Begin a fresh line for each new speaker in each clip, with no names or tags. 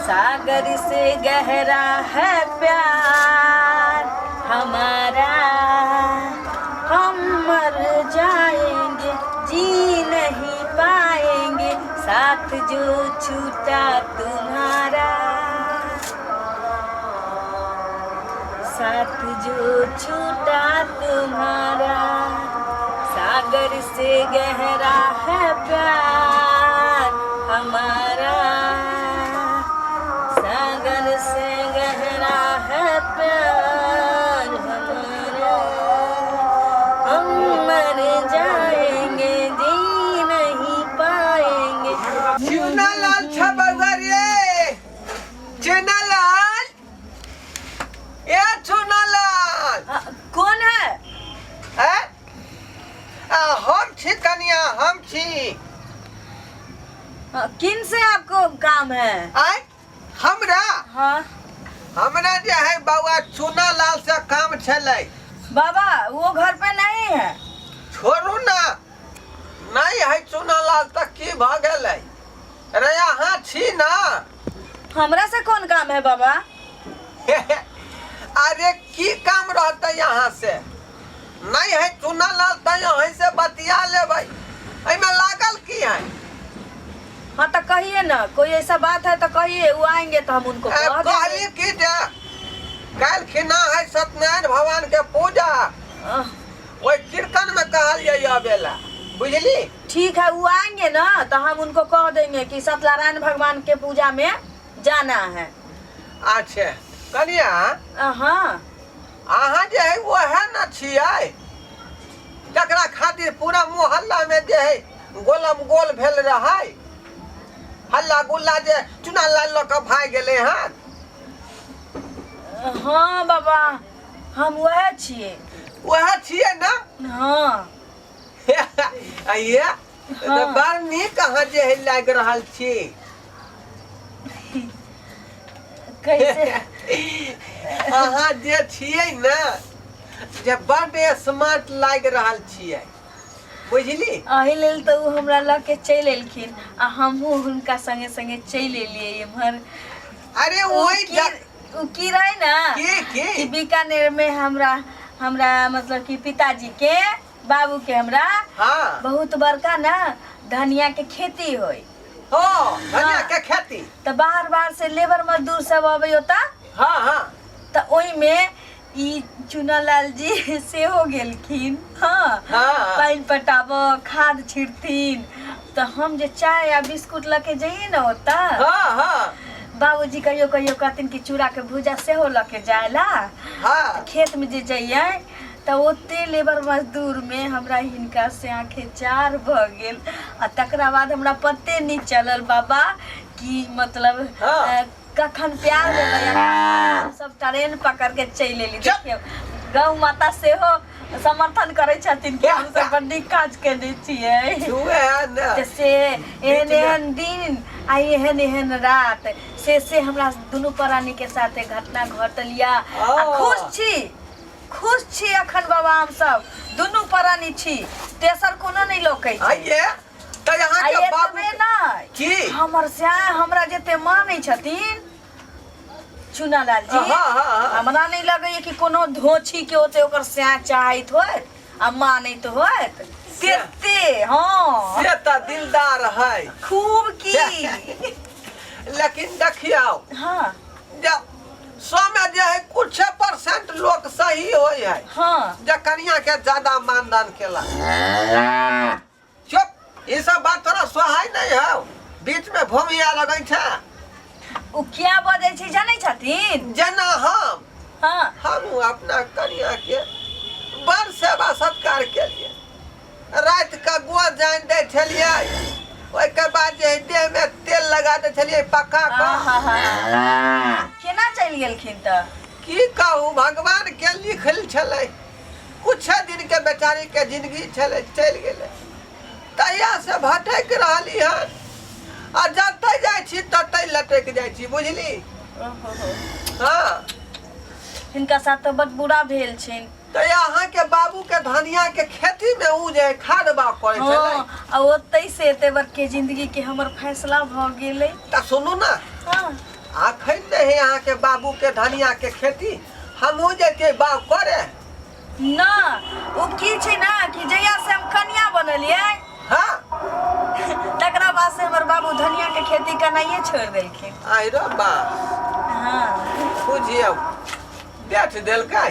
सागर से गहरा है प्यार हमारा, हम मर जाएंगे जी नहीं पाएंगे, साथ जो छूटा तुम्हारा, साथ जो छूटा तुम्हारा, सागर से गहरा है प्यार हमारा, सागर से गहरा है प्यार हमारा, हम मर जाएंगे जी नहीं पाएंगे।
चुनालाल छ बउआ रे, चुनालाल, ए चुनालाल।
कौन है?
हैं? आ, हम छी कनिया, हम छी।
किन से आपको काम है?
आय, हमरा?
हाँ।
हमरा जे है बउआ चुनालाल से काम छलै।
बाबा वो घर पे नहीं है।
छोड़ू ना, नहीं है चुनालाल तऽ की भऽ गेलै? अरे अहाँ छी ना।
हमरा से कौन काम है बाबा?
अरे की काम रहतै यहाँ से? नहीं है चुनालाल तऽ यहीं से बतिया लेबै, एहिमे लागल की है?
हाँ तो कहिए ना, कोई ऐसा बात है तो कहिए, वो आएंगे तो हम उनको
ए,
कह देंगे।
कहली की जे काल्हि खिना है सत्यनारायण भगवान के पूजा, ओहि कीर्तन में कहलियै अबेला, बुझली?
ठीक है, वो आएंगे ना तो हम उनको कह देंगे कि सत्यनारायण भगवान के पूजा में जाना है।
अच्छा कनिया।
हाँ।
अहाँ जे है वो है ना छियै जकरा खातिर पूरा मोहल्ला में जे है गोलम गोल भेल रहै, हल्ला गुल्ला जे चुना लाल लऽ कऽ भागि गेलै हन?
हाँ बाबा, हम वह छियै।
वएह छियै ना?
हाँ।
आइए तऽ।
हाँ।
बड़ नीक अहाँ जे है लागि रहल छी।
कैसे?
अहाँ जे छियै ने जे बड स्मार्ट लागि रहल छियै, बुझली?
एहि लेल तऽ ओ हमरा लऽ के चलि एलखिन आ हमहूँ हुनका संगे संगे चलि एलियै एम्हर।
अरे
ओ
ओहि
की ओ की रहै ने
की
कि
की
बीकानेर में हमरा हमरा मतलब कि पिताजी के बाबू के हमरा बहुत बड़का ना धनिया के खेती होई।
हो, धनिया के खेती।
तऽ बाहर बाहर से लेबर मजदूर सब अबै ओतऽ।
हाँ हाँ
तऽ ओहिमे ई चुनालाल जी सेहो गेलखिन। हाँ। पानि पटाबऽ, खाद छिड़थिन, तऽ हम जे चाय आ बिस्कुट लऽ के जइयै ने ओतऽ,
हाँ हाँ
बाबूजी कहियो कहियो कहथिन कि चूड़ाके भूजा सेहो लऽ के जाय ला। खेतमे जे जइयै तऽ ओते लेबर मजदूरमे हमरा हिनका से आँखे चार भऽ गेल आ तकरा बाद हमरा पते नहि चलल बाबा कि मतलब कखन प्यार भेलै आ कखन हम सब ट्रेन पकड़ के चलि एली।
चुप।
देखियौ, गौ माता सेहो समर्थन करै छथिन कि हम सब बड़ नीक काज केने छियै।
छुए है ने।
तऽ से एहन एहन दिन आ एहन एहन रात से हमरा दुनू प्राणी के साथे घटना घटल या आ खुश छी, खुश छी अखन बाबा, हम सब दुनू प्राणी छी, तेसर कोनो नहि लोकै छै।
आइए तऽ
आ
अहाँके बाबू
एतबे नहि
की
हमर श्याम हमरा जते मानै छथिन चुनालाल जी,
हाँ, हाँ, हाँ।
हमरा नहि लगैया कि कोनो धोछी के ओते ओकर स्या चाहैत होत आ मानैत होत तेते। हाँ।
से तऽ दिलदार है।
खूब की।
लेकिन देखियौ, जब 100 में जे है कुछ परसेंट लोग सही होइ है जे कनिया के ज्यादा मानदान केला। चुप, ई सब बात तोरा सोहाय नहीं है, बीच में भूमिया लगै छै।
ओ किया बजै छै जानै छथिन?
जेना हम हम अपना कनिया के बड़ सेवा सत्कार केलिए, राति के गोर जानि दै छलियै, ओहिके बाद जे है देह में तेल लगा दै छलियै पक्का कऽ।
आहा, केना चलि गेलखिन तऽ?
की कहू, भगवान के लिखल छलै, कुछ दिन के बेचारी के जिंदगी छलै, चलि गेलै। तहिया से भटकि रहली हन आ जतऽ जाइ छी ततऽ लटकि जाइ छी, बुझली?
ओहो। हिनका साथ तऽ बड बुरा भेल छनि।
तऽ अहाँके बाबू के धनिया के खेती में उ जे खाद बाग करै छलै।
हँ, आ ओतै से एते बड़के जिंदगी के हमर फैसला भऽ गेलै।
तऽ सुनू ने।
हाँ।
अखन नहि है अहाँके बाबू के धनिया के खेती, हमहूँ जैतियै बाग करे।
ना ओ की छै ना कि जहिया से हम कनिया बनलियै, तकरा बाद से हमर बाबू धनिया के खेती करनाइए छोड़ि देलखिन।
आहिरो बा।
हाँ।
बुझियौ, बेच देलकै।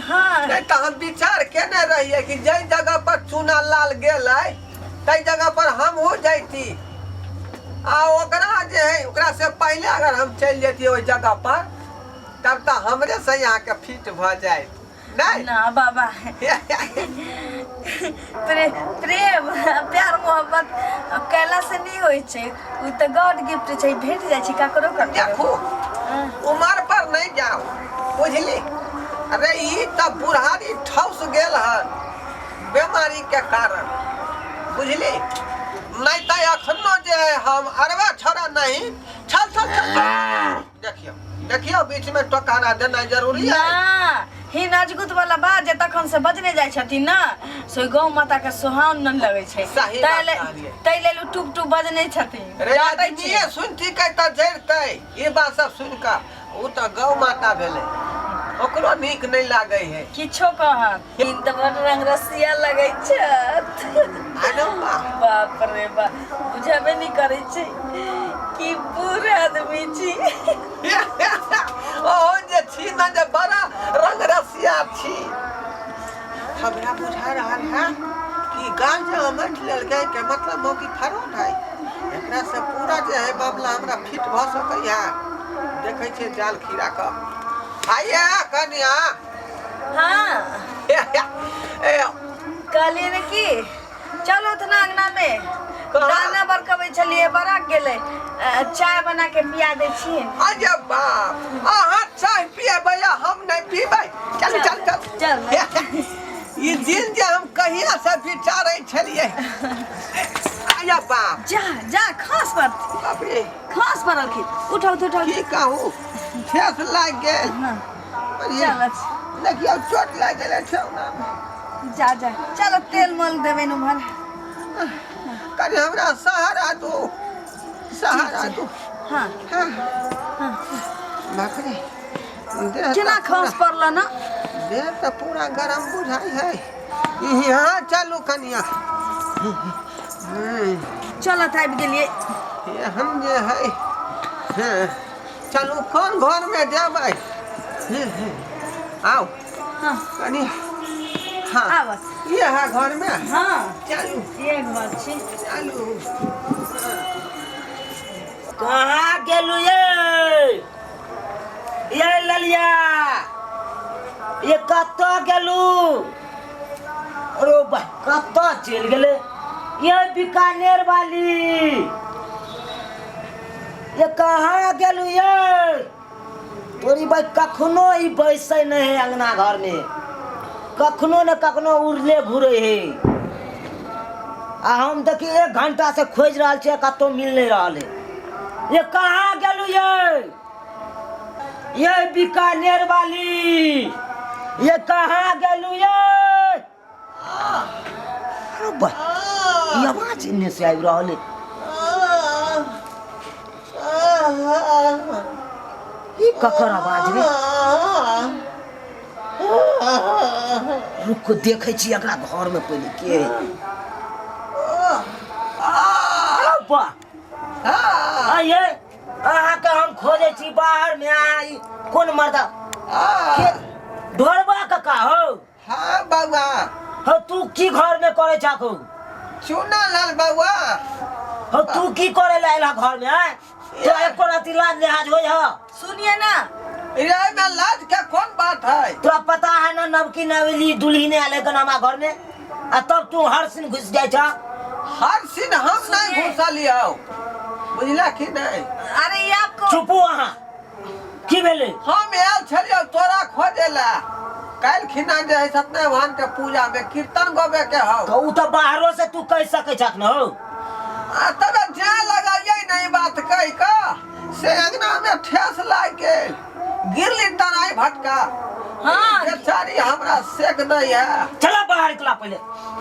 हाँ।
नहि तऽ हम विचार केने रहियै कि जाहि जगह पर चूना लाल गेलै ताहि जगह पर हमहूँ जैती, आ ओकरा जे है ओकरा से पहिले अगर हम चलि जैतियै ओहि जगह पर, तब तऽ हमरे से अहाँके फिट भऽ जायत। नहीं
ना बाबा, प्रेम प्यार मोहब्बत कैला से नहीं होइ छै, उ तऽ गॉड गिफ्ट छै, भेट जाइ छै ककरो ककरो।
देखू, उमर पर नहीं जाओ, बुझली? अरे ई तऽ बुढ़ारी ठौस गेल हन बीमारी के कारण, बुझली? नहीं तऽ अखनो जे है हम अरवा छोड़ा नहीं। चल चल चल चल। देखियौ देखियौ, बीच में टोकारा देनाइ जरूरी है।
ना ही नजगुत वाला बात जे तखन से बजने जाइ छथिन ना, से गौ माता के सोहावन न लगै छै।
सही
ताहि
बात
लेल
कहलियै।
ताहि लेल उ टुप टुप बजने छथिन।
रे
डाँटै
आदमीए
छै।
सुनती के तऽ जरितै ई बात सब सुनि कऽ। ओ तऽ गौ माता भेलै, ओकरो नीक नहि लागै है।
किछो कहत इन तऽ बड़ रंग रसिया लगै छथि।
अरे बा।
बाप रे बाप, बुझेबे नहि करै छै कि बूढ़ आदमी छी।
ओहो जे छी ने जे बड़ा रंग रसिया छी। हमरा बुझा रहल है कि गाल जे अमठ लेलकै के मतलब मौकी फरोट है, एकरा से पूरा जे है मामला हमरा फिट भऽ सकै है। देखै छियै जाल खीरा कऽ आइए कनिया।
हाँ।
ए,
कहलियै ने कि चलो तऽ अंगना में
कहाँ?
दाना बरकबै छलियै, बरक गेलै। चाय बना के पिया दै छियै।
अरे बाप, अहाँ चाय पियबै आ हम नहि पीबै? चल चल चल।
चल।
ई दिन जे हम कहिया से विचारै छलियै। अरे बाप।
जा जा, खास पर।
बाप रे।
खास परलखिन, उठाउ उठाउ।
की कहू, ठेस लागि गेल।
हाँ।
अरे,
चल।
देखियौ, चोट लागि गेलै ठेहुना मे।
जा जा, चलो तेल मल देबै ने उम्हर।
कनि हमरा सहारा दू, सहारा दू।
हाँ।
हाँ। बाप रे, देह
केना
तऽ
खस पड़ल ना?
देह तऽ पूरा गरम बुझाइ है। यहाँ चलू कनिया।
चलत आबि गेलियै।
हम जे है, हाँ, चलू, कोन घरमे जेबै? आउ।
हाँ।
कनि, हाँ।
आबऽ।
ये है घरमे।
हाँ।
चलू।
ये घर छी।
चलू।
कहाँ गेलू ये? ये ललिया, ये कतऽ गेलू? अरे बा, कतऽ चलि गेलै ये बीकानेर वाली? ये कहाँ गेलू ये? तोरी भाई, कखनो ई बैसै नहि है अंगना घरमे, कखनो ने कखनो उड़ले घुरै है। आ हम देखी एक घंटा से खोजि रहल छियै, कतहु मिल नहि रहल है। ये कहाँ गेलू ये? ये बीकानेर वाली, ये कहाँ गेलू ये? अरे बा, ई आवाज एने से आबि रहल है। ई ककर आवाज रे? रुक, देखै छी एकरा घर में पहिले के है। अरे बा, आइए, अहाँके हम खोजै छी बाहर में। अहाँ ई कोन मर्दा के ढोरबा काका हो?
हाँ बउआ।
हो, तू की घर में करे छाकू?
चूना लाल बउआ।
हो, तू की करे ला एला घर में? आय तो एको रति लाज लिहाज होय ह?
सुनिए ना।
रे में लाज के कौन बात है?
तोरा पता है ना, नवकी नवेली दुल्हन आले गन हमरा घर में, आ तब तू हर सिन घुस जाय छ।
हर सिन हम नहीं
सुनिए।
घुसलियौ, बुझला कि नहीं?
अरे ये आपको
चुपू अहाँ, की भेलै?
हम आयल छलियौ तोरा खोजे ला। काल्हि खिना जे है सत्यनारायण के पूजा में कीर्तन गबे के हौ।
तऽ उ तऽ बाहरो से तू कहि सकै छक न हौ।
आ तब जे लगाइए नहीं बात कहि कऽ से अंगना में ठेस लागि गेल। गिरली तराई भटका।
हाँ।
बेचारी हमरा सेक दै है।
चला बाहर निकला, पहिले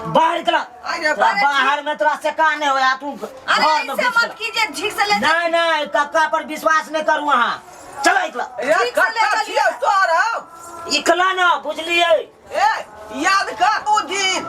बाहर निकला।
अरे
तोरा बाहर में तोरा से का नहीं होया, तू
अरे
घर में
ऐसे
घुस
मत
गेला।
कीजिए, ठीक से ले।
नहीं नहीं, कक्का पर विश्वास नहीं करू अहाँ। चला इकला।
ए,
ठीक से ले
कक्का
चलिए।
छियौ तोहर हम।
इकला ना, बुझलिए?
ए, याद कर ओ दिन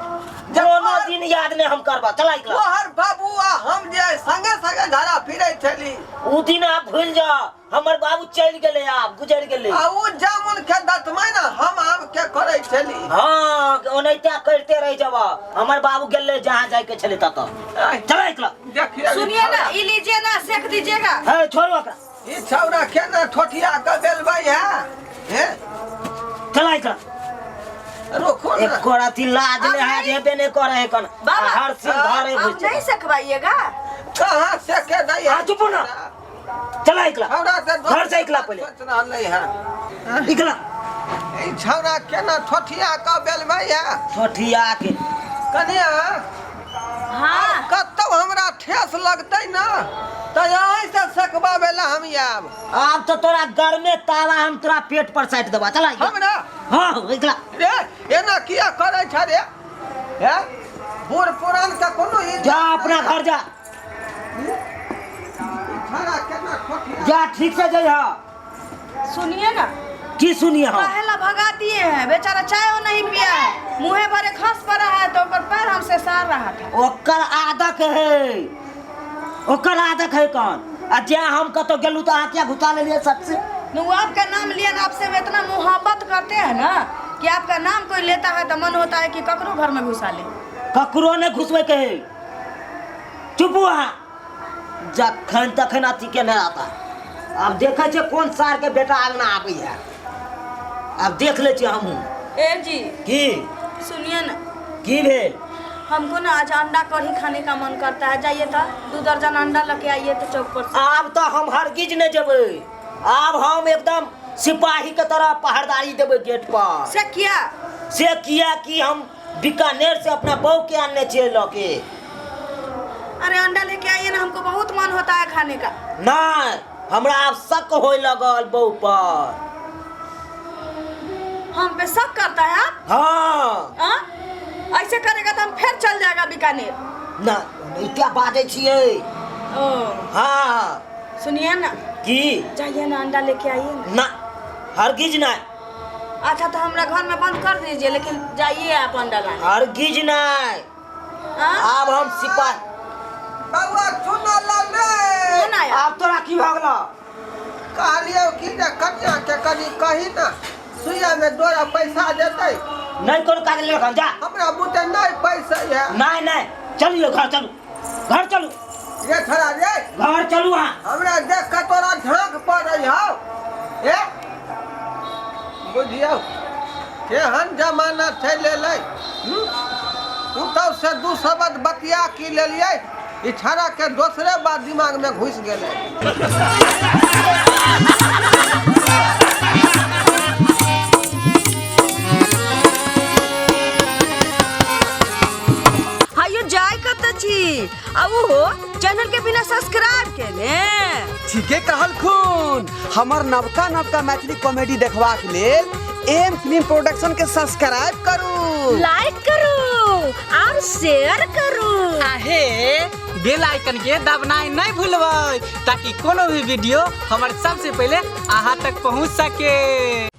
जब
कोनो
तोहर
दिन याद नहीं हम करबा। चला इकला।
तोहर बाबू आ हम जे संगे संगे घरा फिरै छली।
उ दिन आप भूल जा, हमर बाबू चलि गेलै, आब गुजरि गेलै।
आ उ जामुन के दतमै ने हम आम के करै छली।
हाँ, ओनाहिते करते रहि जब हमर बाबू गेलै जहाँ जाइके छलै ततऽ।
आइ,
चला इकला।
देखिए
सुनिए ना, ये लीजिए ना, सेक दीजिएगा।
हे, छोड़ू ओकरा।
ई छौड़ा केना ठोठिया के बेलबै है हे?
चला इकला।
रोको ना।
एको रति लाज
अब
लिहाज
नहीं।
हेबे नहीं करे है कन।
बाबा,
हर सिर घरे
आप
घुस
नहीं सेकवाइएगा?
कहाँ से के दै है?
आ, चुप ना। चला इकला।
छौड़ा के
घर से इकला पहिले।
सोच रहलै है।
इकला।
ई छौड़ा केना ठोठिया के बेलबै है?
ठोठिया के।
कनिया।
हाँ।
कतौ हमरा ठेस लगतै ना तऽ यहीं से सकबाबै ला हम आयब।
आब तो तोरा गरमे तावा हम तोरा पेट पर साटि देबा। चला इकला।
हमरा?
हाँ, इकला।
रे, एना किया करै छ रे? हे, बूढ़ पुरान के कोनो इज्जत।
जा, अपना घर जा।
छौड़ा केना ठोठिया।
जा, ठीक से जइह।
सुनिए ना।
की सुनिए हम?
काहेला भगा दिए हैं? बेचारा चाय वो नहीं पिया है, मुँहे भरे खस पड़ा है, तो ओकर पैर हमसे सार रहा था।
ओकर आदत है, ओकर आदत है कौन। आ जे हम कतौ गेलू तऽ अहाँ किया घुसा लेलियै सबसे?
न वो आपका नाम लिया ना, आपसे वो इतना मोहब्बत करते हैं ना कि आपका नाम कोई लेता है तो मन होता है कि ककरो घर में घुसा ले।
ककरो नहि घुसबै के है। चुप अहाँ। जखन तखन अथी के नहि आता। आब देखै छियै कोन सार के बेटा आंगना आबै है, आब देख लै छियै हमहूँ।
ए जी।
की?
सुनिए ना।
की भेल?
हमको ना आज अंडा कढ़ी खाने का मन करता है, जाइए तो 2 दर्जन अंडा लेके आइए तो चौक पर से।
आब तऽ हम हरगिज नहि जेबै, आब हम एकदम सिपाही के तरह पहरदारी देबै गेट पर।
से किया?
से किया कि हम बीकानेर से अपना बहू के आनने छियै लऽ के।
अरे अंडा लेके आइए ना, हमको बहुत मन होता है खाने का।
नहीं, हमरा आब शक होय लगल बहू पर।
हम पे शक करता है आप?
हाँ।
हाँ? ऐसे करेगा तो हम फिर चल जाएगा बीकानेर।
ना, ई क्या बाजै छियै?
ओ।
हाँ।
सुनिए ना।
की?
जाइए ना, अंडा लेके आइए ना।
ना, हरगिज नहीं।
अच्छा तो हमरा घर में बंद कर दीजिए, लेकिन जाइए आप अंडा लाने।
हरगिज नहीं।
हाँ?
आब हम सिपाही।
बउआ चुना लाल रे।
कौन आया?
आब तोरा की भऽ गेलौ?
कहलियौ कि जे कनिया के कनि कही ना सुइया में डोरा पैसा देतै।
नहीं कोनो काज लेलखन, जा।
हमरा बुते नहीं पैसा है।
नहीं नहीं, चलियो घर चलू, घर चलू।
रे छोड़ा रे।
घर चलू अहाँ।
हमरा देख के तोरा झाँक पड़ै हौ। ए बुझियौ केहन जमाना चलि एलै। पुतहु से 2 शब्द बतिया की लेलियै, ई छाड़ा के दोसरे बात दिमाग में घुसि गेलै।
हायो जाय कतऽ छी? आ ओहो चैनल के बिना सब्सक्राइब केने?
ठीके कहलखुन। हमर नवका नवका मैथिली कॉमेडी देखबाक लेल एम फिल्म प्रोडक्शन के सब्सक्राइब करू,
लाइक करू और शेयर करू।
आहे बेल आइकन के दबनाइ नहीं भूलबै ताकि कोनो भी वीडियो हमर सबसे पहले अहाँ तक पहुँच सके।